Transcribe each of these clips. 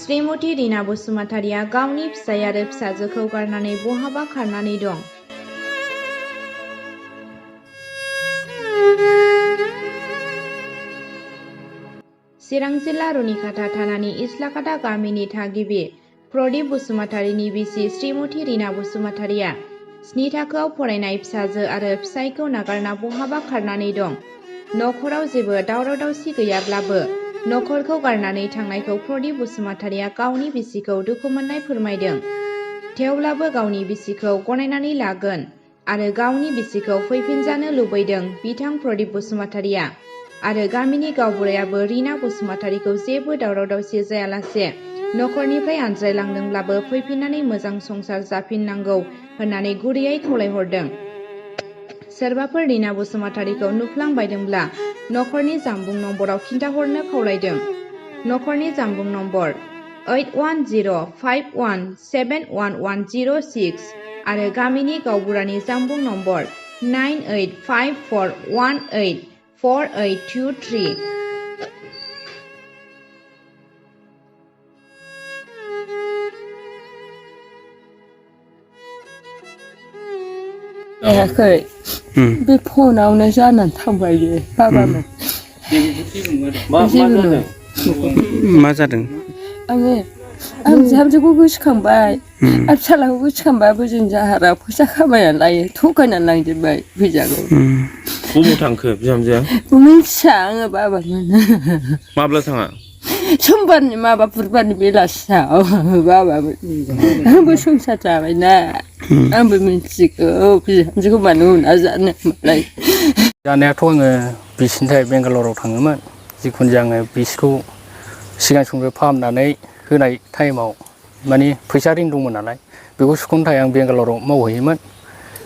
श्रीमती रीना बसुमतारिया गावनि फिसाय आरो फिसाजोखौ गारनानै बहाबा खारनानै दं। चिरां जिल्ला रुनिखाता थानानि इस्लाखाता गामिनि थागिबि प्रदीप बसुमतारिनि बिसि श्रीमती रीना बसुमतारिया 7 थाखोआव फरायनाय फिसाजो आरो फिसायखौ नागारना बहाबा खारनानै दं। नखराव जेबो दावराव-दावसि गैयाब्लाबो नखरखौ गारनानै थांनायखौ प्रदीप बसुमतारिया गावनि बिसिखौ दुखु मोननाय फोरमायदों। थेवब्लाबो गावनि बिसिखौ गनायनानै लागोन आरो गावनि बिसिखौ फैफिनजानो लुबैदों बिथां प्रदीप बसुमतारिया आरो गामिनि गावबुरायाबो रीना बसुमतारिखौ जेबो दावराव-दावसि जायालासे नखरनिफ्राय आनज्रायलांदोंब्लाबो फैफिननानै मोजां संसार जाफिननांगौ होननानै गुरैयै खावलायहरदों। सोरबाफोर रीना बसुमतारिखौ नुफ्लांबायदोंब्ला नखरनि जानबुं नम्बराव खिन्थाहरनो खावलायदों। नखरनि जानबुं नम्बर 8105171106 आरो गामिनि गावबुरानि जानबुं नम्बर 9854184823। जायाखै बे फनावनो जानानै थांबाय बे बाबामोन। मा जादों? आं बिहामजोखौ गोसोखांबाय आरो फिसालाखौ गोसोखांबाबो जों जाहारा फैसा खामायनानै लायो थगायनानै लांजोब्बाय फैसाखौ। बबाव थांखो बिहामजोआ? मिथिया आङो बाबामोन। माब्ला थाङा? समबारनि बुधबारनि बेलासियाव बाबामोन। आंबो संसार जाबायना आंबो मिथिगौ बिहामजोखौ मानो उना जानो मालाय। जानायाथ' आङो बिसिनि थाखाय बेंगालराव थाङोमोन। जिखुनु जाया आङो बिसिखौ सिगां समनिफ्राय फाहामनानै होनाय टाइमाव माने फैसा रिन दंमोन नालाय बेखौ सुख'नो थाखाय आं बेंगालराव मावहैयोमोन।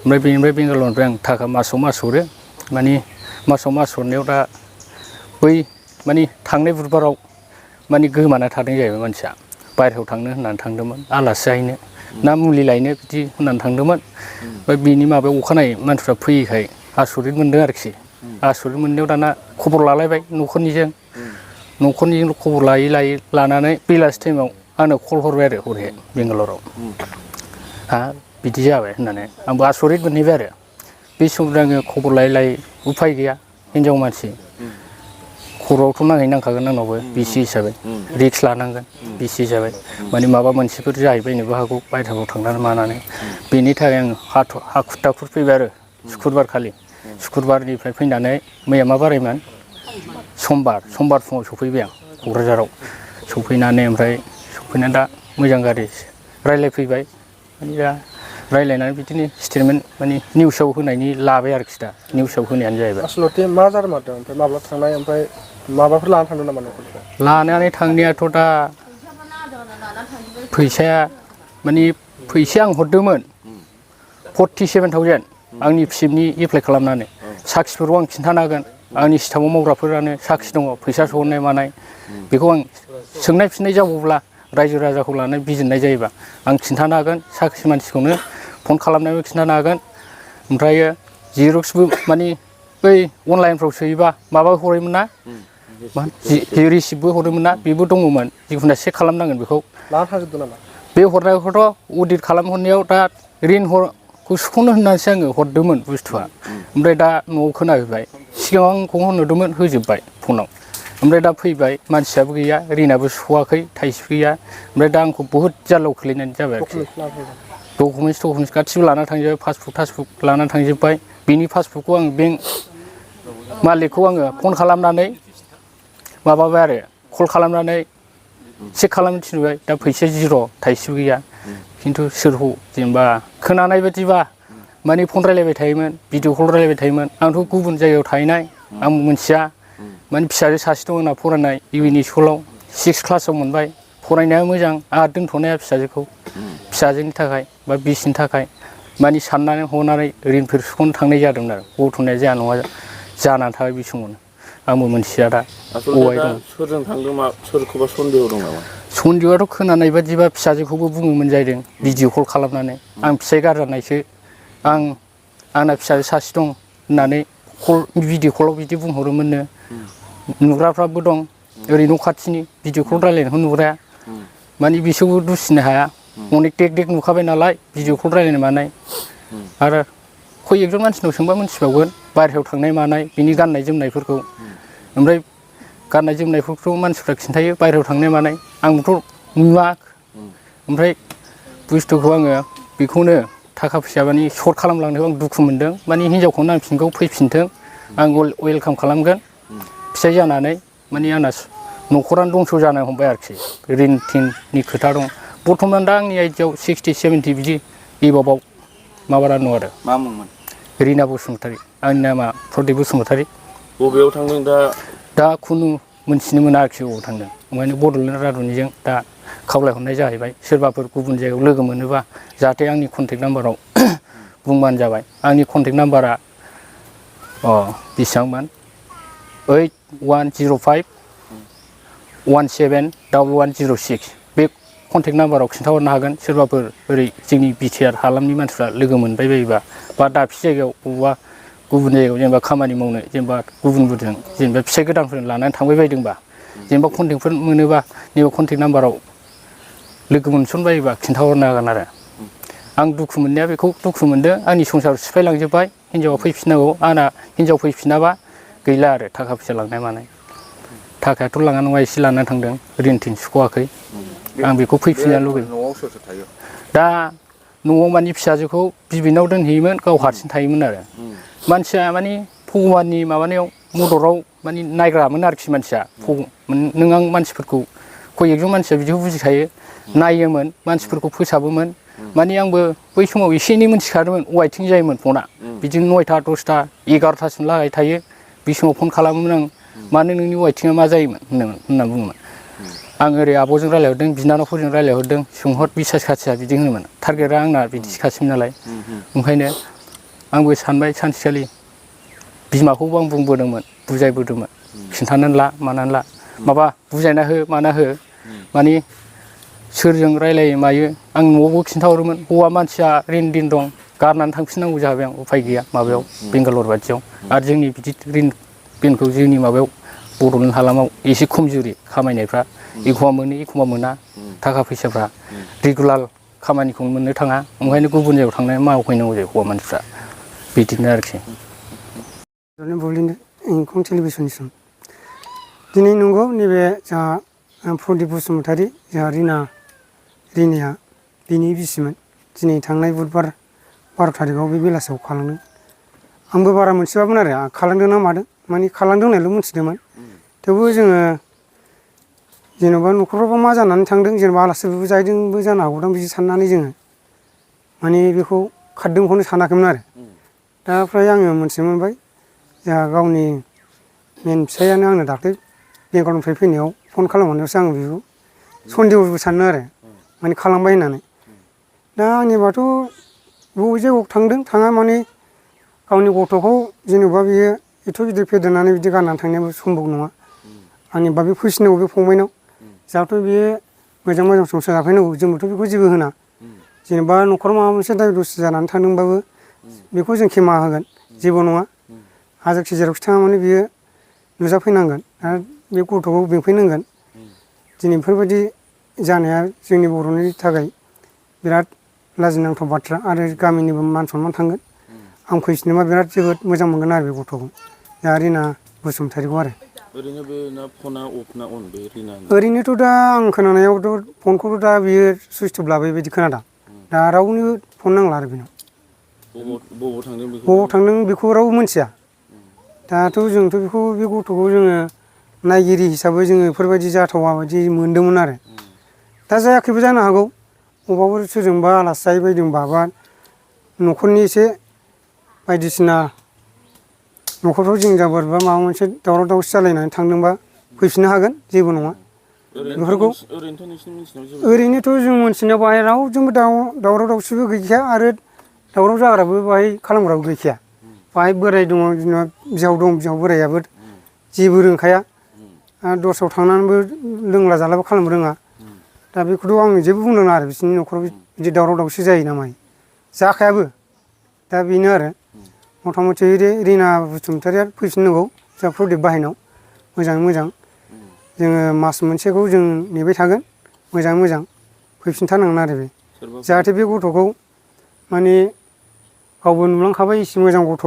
ओमफ्राय बेनिफ्राय बेंगालरनिफ्राय आं थाखा मासाव मास हरो। माने मासाव मास हरनायाव दा बै माने थांनाय बुधबाराव माने गोमाना थादों जाहैबाय मानसिया। बायहेरायाव थांनो होननानै थांदोंमोन आलासि जाहैनो ना मुलि लायनो बिदि होननानै थांदोंमोन। ओमफ्राय बिनि माबायाव अखानायै मानसिफ्रा फैयैखाय आसरित मोनदों आरोखि। आसरित मोननायाव दाना खबर लालायबाय न'खरनिजों खबर लायै लानानै बेलासि टाइमाव आंनो कल हरबाय आरो हरैहाय बेंगालराव। हा बिदि जाबाय होननानै आंबो आसरित मोनहैबाय आरो बे समाव आङो खबर लायै उफाय गैया हिनजाव मानसि खर'आवथ' नांखागोन आंनावबो बिसि हिसाबै रिक्स लानांगोन बिसि हिसाबै माने माबा मोनसेफोर जाहैबायनोबो हागौ बायह्रायाव थांनानै मानानै बेनि थाखाय आं हाखुर दाखुर फैबाय आरो सुक्रुबार खालि। सुक्रुबारनिफ्राय फैनानै मैया मा बारायमोन? समबार फुङाव सफैबाय आं क'क्राझाराव। सफैनानै ओमफ्राय सफैनानै दा मोजां गारि रायज्लायफैबाय माने दा रायज्लायनानै बिदिनो स्टेटमेन्ट माने निउसाव होनायनि लाबाय आरोखि दा निउसाव होनायानो जाहैबाय। आसलथे मा जामारदों ओमफ्राय माब्ला थांनाय ओमफ्राय माबाफोर लानानै थांदों नामा न'खरनिफ्राय? लानानै थांनायाथ' दा फैसाया माने फैसाया आं हरदोंमोन 47,000 आंनि फिसिबनि एप्लाइ खालामनानै साखिफोरखौ आं खिन्थानो हागोन। आंनि स्टाफआव मावग्राफोरानो साखि दङ फैसा सहरनाय मानाय बेखौ आं सोंनाय फिननाय जाबावब्ला रायजो राजाखौ लानानै बिजिरनाय जायोबा आं खिन्थानो हागोन। साखि मानसिखौनो फन खालामनायबो खिन्थानो हागोन। ओमफ्रायो जिरक्सबो माने बै अनलाइनफ्राव सोयोबा माबा हरोमोन ना रिसिप्टबो हरोमोन ना बेबो दङमोन। जिखुनु चेक खालामनांगोन बेखौ। लाना थांजोबदों नामा? बे हरनायखौथ' अडिट खालामहरनायाव दा रिनखौ सुख'नो होननानैसो आङो हरदोंमोन बुस्थुआ। ओमफ्राय दा न'आव खोनाफैबाय सिगाङाव आंखौ होनहरदोंमोन होजोब्बाय फनाव। ओमफ्राय दा फैबाय मानसियाबो गैया रिनाबो सुख'वाखै थाइसेबो गैया। ओमफ्राय दा आंखौ बहुद जारलायाव खोलैनाय जाबाय आरोखि। डकुमेन्टस गासिबो लाना थांजोब्बाय पासबुक लानानै थांजोब्बाय। बिनि पासबुकखौ आं बेंक मालिकखौ आङो फन खालामनानै माबाबाय आरो कल खालामनानै चेक खालामनो थिनबाय। दा फैसाया जिर' थाइसेबो गैया। खिन्थु सोरखौ जेनेबा खोनानाय बायदिबा माने फन रायलायबाय थायोमोन भिडिअ कल रायलायबाय थायोमोन। आंथ' गुबुन जायगायाव थाहैनाय आं मिथिया। माने फिसाजो सासे दं आंना फरायनाय इउ एन स्कुलाव 6 क्लासाव मोनबाय। फरायनाया मोजां आंहा दोनथ'नाया फिसाजोखौ फिसाजोनि थाखाय बा बिसिनि थाखाय माने साननानै हनानै रिनफोर सुख'नो थांनाय जादोंमोन आरो गथ'नाया जाया नङा जानानै थाबाय बे समावनो आंबो मोनथिया दा बबेहाय दं। सोरजों थांदों सोरखौबा सन्देह दं नामा? सन्देहआथ' खोनानाय बादिबा फिसाजोखौबो बुङोमोन जाहैदों भिडिअ कल खालामनानै आं फिसाइ गारजानायसो आंना फिसाजो सासे दं होननानै भिडिअ कलाव बिदि बुंहरोमोननो। नुग्राफ्राबो दं ओरै न' खाथिनि भिडिअ कल रायलायनायखौ नुग्राया माने बिसोरखौ दुसिनो हाया अनेक देक देक नुखाबाय नालाय भिडिअ कल रायलायनाय मानाय आरो खय एकजन मानसिनाव सोंबा मिथिबावगोन बायहेरायाव थांनाय मानाय बिनि गाननाय जोमनायफोरखौ ओमफ्राय गाननाय जोमनायफोरखौ मानसिफ्रा खिन्थायो बायहेरायाव थांनाय मानाय आंबोथ' नुवा ओमफ्राय बुस्थुखौ आङो बेखौनो थाखा फैसा माने सर्ट खालामलांनायाव आं दुखु मोनदों माने हिनजावखौ नांफिनगौ फैफिनथों आं वेलकाम खालामगोन फिसाय जानानै माने आंना न'खरानो दंस' जानो हमबाय आरोखि रिन थिननि खोथा दं बर्थमान दा आंनि आइडियाव 60-70 बिदि एबाबाव माबाना दं आरो मा मुंमोन रिना बसुमतारी आंनि नामा प्रदिप बसुमतारी बबेयाव थांदों दा खुनु मोनथिनो मोना आरोखि बबाव थांदों ओंखायनो बड'लेण्ड रादाबनिजों दा खावलायहरनाय जाहैबाय सोरबाफोर गुबुन जायगायाव लोगो मोनोबा जाहाथे आंनि कन्टेक्ट नाम्बाराव बुंबानो जाबाय आंनि कन्टेक्ट नाम्बारा बेसेबांमोन 8105171106 बे कन्टेक्ट नाम्बाराव खिन्थाहरनो हागोन सोरबाफोर ओरै जोंनि बिटिआर हालामनि मानसिफ्रा लोगो मोनबाय बायोबा बा दाबसे जायगायाव बबेबा गुबुन जायगायाव जेनेबा खामानि मावनो जेनेबा गुबुनफोरजों जेनेबा फिसाइ गोदानफोरजों लानानै थांबाय बायदोंबा जेनेबा कन्टेक्टफोर मोनोबा नैबे कन्टेक्ट नाम्बाराव लोगो मोनसनबायोबा खिन्थाहरनो हागोन आरो आं दुखु मोननाया बेखौ दुखु मोनदों आंनि संसार सिफायलांजोब्बाय हिनजावा फैफिननांगौ आंना हिनजाव फैफिनाबा गैला आरो थाखा फैसा लांनाय मानाय थाखायाथ' लाङा नङा एसे लानानै थांदों रिन थिन सुख'वाखै आं बेखौ फैफिननो लुगैयो न'आव सोर सोर थायो दा न'आव मानि फिसाजोखौ बिबैनाव दोनहैयोमोन गाव हारसिं थायोमोन आरो मानसिया मानि भगबाननि माबानायाव मददाव मानि नायग्रामोन आरोखि मानसिया नों आं मानसिफोरखौ खय एकजन मानसिया बिदिखौ बुजिखायो नायोमोन मानसिफोरखौ फोसाबोमोन मानि आंबो बै समाव एसे एनै मिथिखादोंमोन वाइटिं जायोमोन फना बिदिनो 9टा 10टा 11टासिम लागै थायो बे समाव फन खालामोमोन आं मानो नोंनि वाइटिङा मा जायोमोन होनना बुङोमोन आं ओरै आब'जों रायज्लायहरदों बिनानावफोरजों रायज्लायहरदों सोंहर बिसास खाथिया बिदि होनोमोन टारगेटआ आंना बिदिखासैमोन नालाय ओंखायनो आंबो सानबाय सानसेखालि बिमाखौबो आं बुंबोदोंमोन बुजायबोदोंमोन खिन्थानानै ला मानानै ला माबा बुजायना हो माना हो मानि सोरजों रायलायो मायो आं न'आवबो खिन्थाहरोमोन हौवा मानसिया रिन दिन दं गारनानै थांफिननांगौ जाबाय आं उफाय गैया माबायाव बेंगालर बायदियाव आरो जोंनि बिदि रिन बिनखौ जोंनि माबायाव बड'लेण्ड हालामाव एसे खमजुरि खामायनायफ्रा एखमबा मोनो एखमबा मोना थाखा फैसाफ्रा रेगुलार खामानिखौ मोननो थाङा ओंखायनो गुबुन जायगायाव थांनानै मावहैनांगौ जायो हौवा मानसिफ्रा बिदिनो आरोखि बड'लेण्ड इंखं टेलिभिसनसिम दिनै नंगौ नैबे जोंहा प्रदिप बसुमतारी जोंहा रिनाया बिनि बिसिमोन दिनै थांनाय बुधबार 12 थारिखआव बे बेलासियाव खालामदों आंबो बारा मोनथियामोन आरो खालामदों ना मादों माने खालामदों होननायल' मोनथिदोंमोन थेवबो जोङो जेनेबा न'खरावबा मा जानानै थांदों जेनेबा आलासिफोरबो जाहैदोंबो जानो हागौदां बिदि साननानै जोङो माने बेखौ खारदोंखौनो सानाखैमोन आरो दा फ्राय आङो मोनथिनो मोनबाय जोंहा गावनि मेन फिसायानो आंनो दाख्लै बेंगालरनिफ्राय फैनायाव फन खालामहरनायावसो आङो बेखौ सन्देहबो सानो आरो माने खालामबाय होननानै दा आंनिबाथ' बबे जायगायाव थांदों थाङा माने गावनि गथ'खौ जेनेबा बियो एथ' गिदिर फेदेरनानै बिदि गारनानै थांनायाबो सम्भब नङा आंनिबा बे फैफिननांगौ बे फंबायनाव जाहाथे बियो मोजां मोजां संसार जाफैनांगौ जोंबोथ' बेखौ जेबो होना जेनेबा न'खराव माबा मोनसे दाय दस जानानै थांदोंबाबो बेखौ जों खेमा होगोन जेबो नङा हाजारखि जेरावखि थाङा माने बियो नुजाफैनांगोन आरो बे गथ'खौ बेंफैनांगोन दिनै बेफोरबायदि जानाया जोंनि बर'नि थाखाय बिराद लाजिनांथाव बाथ्रा आरो गामिनिबो मान सनमान थांगोन आं फैफिनोबा बिराद जोबोद मोजां मोनगोन आरो बे गथ'खौ दा रिना बसुमतारीखौ आरो ओरैनो बे ना फना अफ ना अन बे रिना ओरैनोथ' दा आं खोनानायावथ' फनखौथ' दा बियो सुइस अफ लाबाय बायदि खोनादों दा रावनिबो फन नांला आरो बेनाव बबाव थांदों बेखौ बबाव थांदों बेखौ रावबो मिथिया दाथ' जोंथ' बेखौ बे गथ'खौ जोङो नायगिरि हिसाबै जोङो बेफोरबायदि जाथावा बायदि मोनदोंमोन आरो दा जायाखैबो जानो हागौ अबावबा सोरजोंबा आलासि जाहैबायदोंबा बा न'खरनि एसे बायदिसिना न'खरफ्राव जिं जाबोर बा माबा मोनसे दावराव दावसि जालायनानै थांदोंबा फैफिननो हागोन जेबो नङा बेफोरखौ ओरैनोथ' जों मोनथिनायाव बाहाय रावजोंबो दावराव दावसिबो गैखाया आरो दावराव जाग्राबो बाहाय खालामग्राबो गैखाया बाहाय बोराय दङ जेनेबा बिहाव दं बिहाव बोरायाबो जेबो रोंखाया आरो दस्रायाव थांनानैबो लोंला जालाबो खालामनो रोङा दा बेखौथ' आं जेबो बुंनो नाङा आरो बिसोरनि न'खराव बिदि दावराव दावसि जायो ना मायो जाखायाबो दा बेनो आरो मथा मथि रिना बसुमतारीया फैफिननांगौ जोंहा प्रदिप बाहायनाव मोजाङै मोजां जोङो मास मोनसेखौ जों नेबाय थागोन मोजां फैफिनथारनांगोन आरो बे सोरबा जाहाथे बे गथ'खौ माने गावबो नुलांखाबाय इसे मोजां गथ'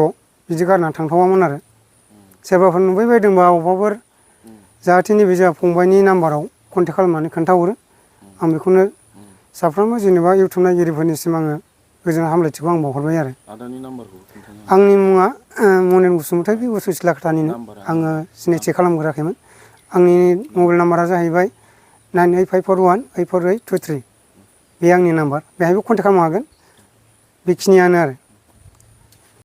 बिदि गारनानै थांथावामोन आरो सोरबाफोर नुबाय बायदोंबा अबावबाफोर जाहाथे नैबे जोंहा फंबायनि नाम्बाराव कन्टेक्ट खालामनानै खोन्थाहरो आं बेखौनो साफ्रोमबो जेनेबा इउटुब नायगिरिफोरनिसिम आङो गोजोन हामलायथिखौ आं बावहरबाय आरो आदानि नाम्बारखौ खोन्थानो आंनि मुङा मनेन बसुमतारी उसु सिलाकाटानिनो नाम्बारा आङो सिनायथि खालामग्राखैमोन आंनि मबाइल नाम्बारा जाहैबाय 9854184823 बे आंनि नाम्बार बेहायबो कन्टेक्ट खालामनो हागोन बेखिनियानो आरो